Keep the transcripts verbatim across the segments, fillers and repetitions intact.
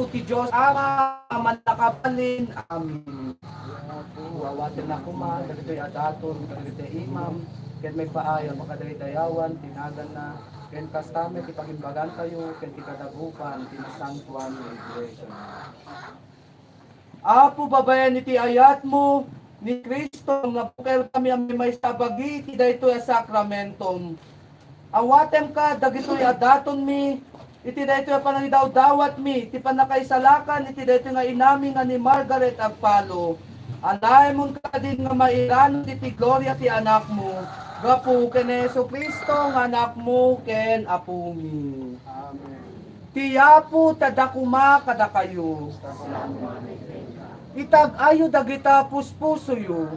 ti Dios Ama a mannakabalin. Amen. Awatenna koma dagitoy a daton kadagiti imam ket maipaay a pakadaydayawan ti naganna, ken kasta met ti pagimbagantayo ken ti kadagupan ti nasantoan nga iglesia. Apo, babaen iti ayatmo ni Cristo nga bukel kami a maymaysa a bagi iti daytoy a sakramentom. Awatemka dagitoy a datonmi iti daytoy a panangidawdawatmi iti pannakaisalakan iti daytoy nga inami nga ni Margaret Agpalo. Alaemon kadin nga mairanod iti gloria ti Anakmo, gapu ken ni Jesu-Cristo nga Anakmo ken Apomi. Amen. Ti Apo ti adda koma kadakayo. Itag-ayyo dagita puspusoyo.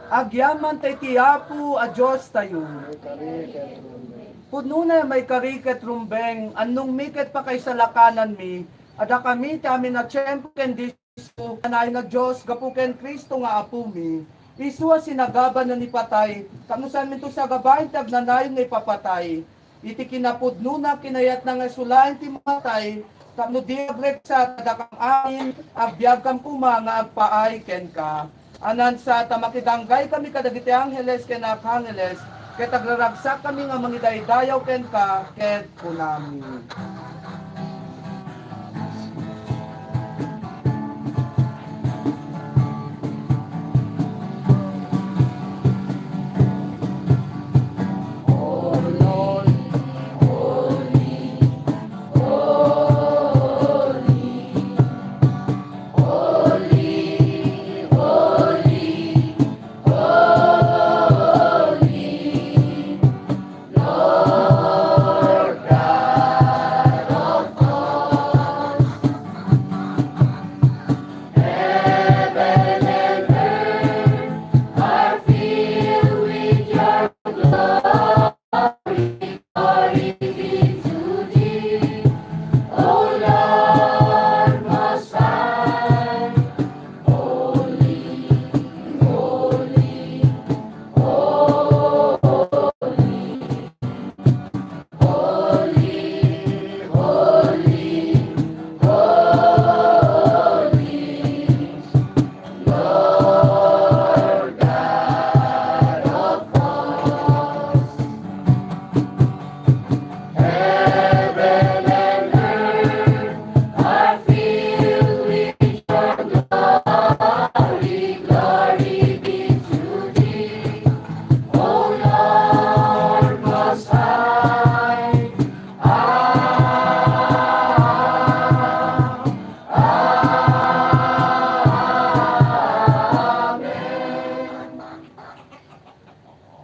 Agyaman ta iti Apo a Diostayo. Pudnona a maikari ket rumbeng, annongmi ket pakaisalakananmi, a dakami ti amin a tiempo ken Cristo, kanayon a Dios, gapu ken Cristo nga Apomi. Isu a sinagaba na ni patay, tapno saanminto sagabaen ti agnanayon nga ipapatay. Iti kinapudnona, kinayatna nga isulaen ti matay, tapno di agreksa ta dakam amin, agbiagkam koma nga agpaay kenka. Anansa ta makidanggay kami kadagiti angheles ken arkangeles, ket agraragsak kami nga mangidaydayaw kenka, ket kunami.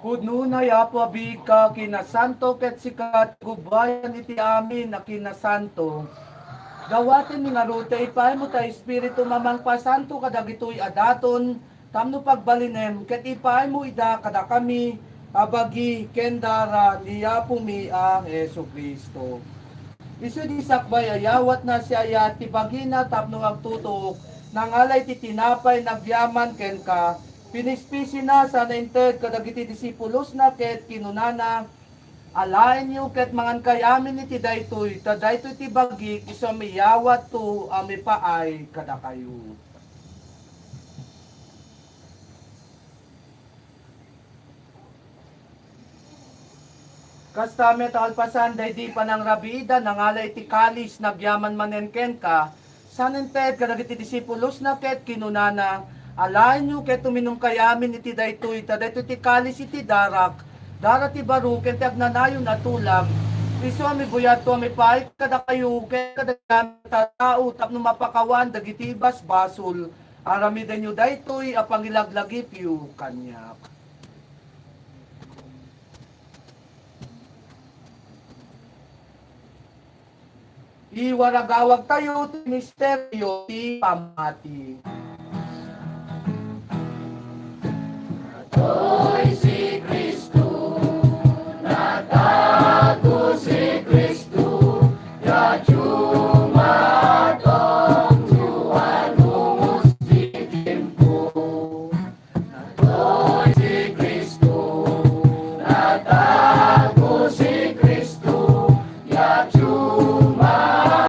Pudnona, Apo, a biigka a kinasanto, ket sika ti gubbuayan iti amin a kinasanto. Dawatenmi ngarud ta ipaaymo ti Espiritum a mangpasanto kadagitoy a daton tapno pagbalinem, ket ipaaymo ida kadakami a bagi ken dara ni Apomi a Jesu-Cristo. Isu di sakbay a yawatna, siak ti bagina tapno agtutuok, nangala iti tinapay, nagyaman kenka, pinispisina sana inted kadagiti disipulosna ket kinunana, "Alaenyo ket mangankay amin iti daytoy, ta daytoy ti bagik, isu a iyawatko a maipaay kadakayo." Kasta met, kalpasan daydi panangrabiida, nangala iti kalis, nagyaman manen kenka, sana inted kadagiti disipulosna ket kinunana, "Alaenyo ket uminumkay amin iti daytoy, ta daytoy ti kalis iti darak, dara ti baro ken ti agnanayon a tulag. Isu a ibuyatko a maipaay kadakayo ken kadagiti a tattao tapno mapakawan dagiti basbasol. Aramidenyo daytoy a pangilaglagipyo kaniak." Iwaragawagtayo ti misterio ti pammati. Daytoy si Cristo, natago si Cristo, ya Dios.